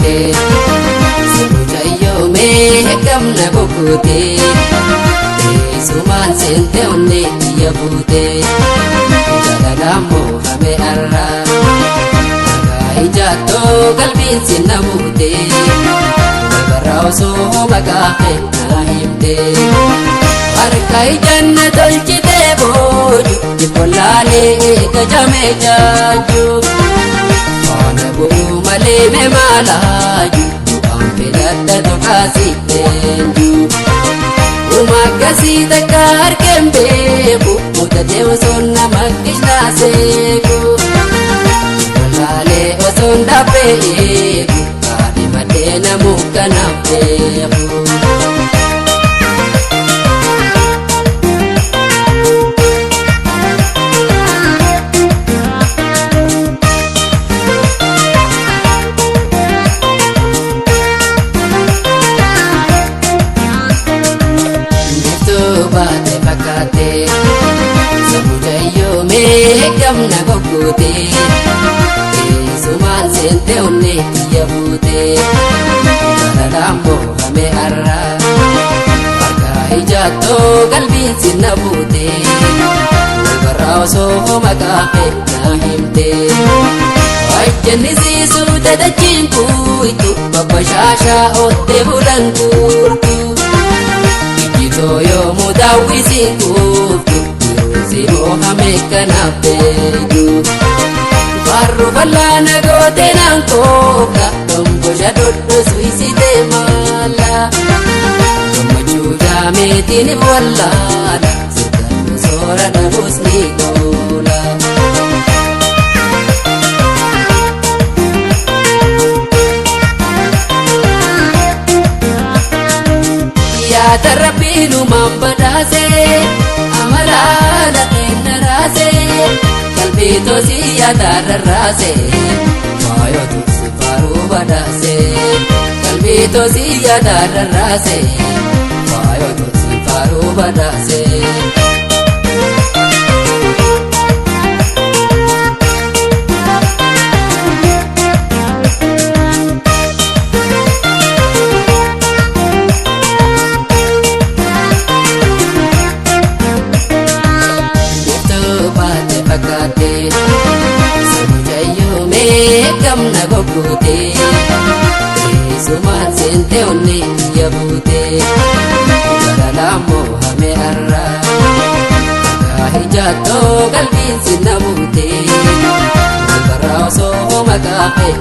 fakkaate. Mucayyoo mee gamna gugguute. Teessumaan seente onnee kiyya buute. Jaalalaan moofame har'a. Dhagaa ijaattoo qalbiin sinna buute. Dabarraa osoo maqaa kee himte. Harka ijanna tolchitee booju. Jibbolaalee gajamee jaaju. Faana bu'uu malee mee maalaaju. Waan filadha tokkaasi eenyu. Umakkasii takka argeen beeku. Mutatee osoo nama kishnaa seeku. Jibbolaalee osoo dhabbee eegu. Kaadhi maddee namuu kanaaf beeku. Biiftuu baate fakkaate. Mucayyoo mee gamna goggootee. Teessumaan seente onnee kiyya buute. Jaalalaan moofame har'a. Harka ijaattoo qalbiin sinna buute. Walbarraa osoo maqaa kee naa himte. Ajjannisiisuu dadachiin kuitu. Babbashaashaa oottee bulan guurtu. Ijjitoo yoomuu daawwisiin kuuftu. Si moohame kanaaf beeku. Barru bal'aana gootee naan kooka. Dombosha dhodhosu isitee maala. Gammachuu jaameetiin wallaala. Sirgannu soora dhabuus ni tola. Yaada rabbiin uumaan badhaasee. Amalaala kenna raasee. Qalbii toosii yaada rarraasee. Faayoo tursi faaruu badhaasee. Qalbii toosii yaada rarraasee. Faayoo tursi faaruu badhaasee. Biiftuu baate fakkaate. Mucayyoo mee gamna goggootee. Teessumaan seente onnee kiyya buute. Jaalalaan moohame har'a. Dhagaa ijaattoo qalbiin sinna buute. Walbarraa osoo maqaa kee.